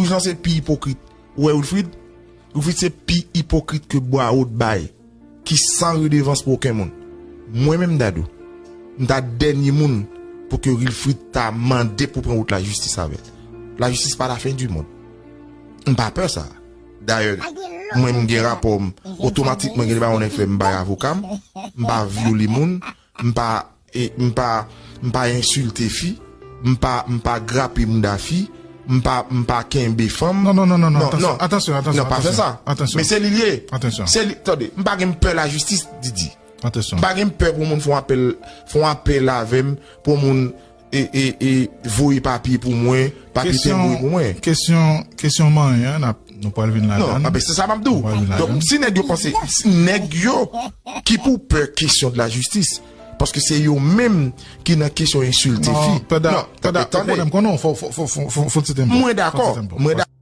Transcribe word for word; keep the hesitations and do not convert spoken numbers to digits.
Jan se pi ipokrit. Ou wè Wilfrid? Wilfrid se pi ipokrit ke Bwa Wot bay, ki san redevans pou okenn moun. Mwen menm, Dadou, m ta dènye moun pou ke Wilfrid ta mande pou pran wout lajistis avè l. Lajistis pa lafen di mond. M pa pè sa. Dayè, mwen m gen rapò m, otomatikman gen de bagay ou nèk fè m bay avoka m, m pa vyole moun, m pa e, m pa, m pa ensilte fi, m pa, m pa grape mouda fi, m pa, m pa kenbe fanm. Non, non, non, non, non, non, atansyon, atansyon, atansyon, non, pa fè sa. Men se li l ye. Atansyon. Se li, tande, m pa gen pè lajistis, Didi. Atansyon. M pa gen pè pou moun fè yon apèl, fè yon apèl avè m, pou moun e, e, e, voye papye pou mwen, papye tenbri pou mwen. Kesyon, kesyon manyen an, n ap, nou pral vin ladan. Non, men se sa m ap di w. Donk, si nèg yo panse, si nèg yo ki pou pè kesyon de la jistis, paske se yo menm ki nan kesyon ensilte fi. Non, pèda, pèda, pwoblèm konnen w, fò, fò, fò, fò, fò, fò ti tempo. Mwen dakò. Mwen dakò.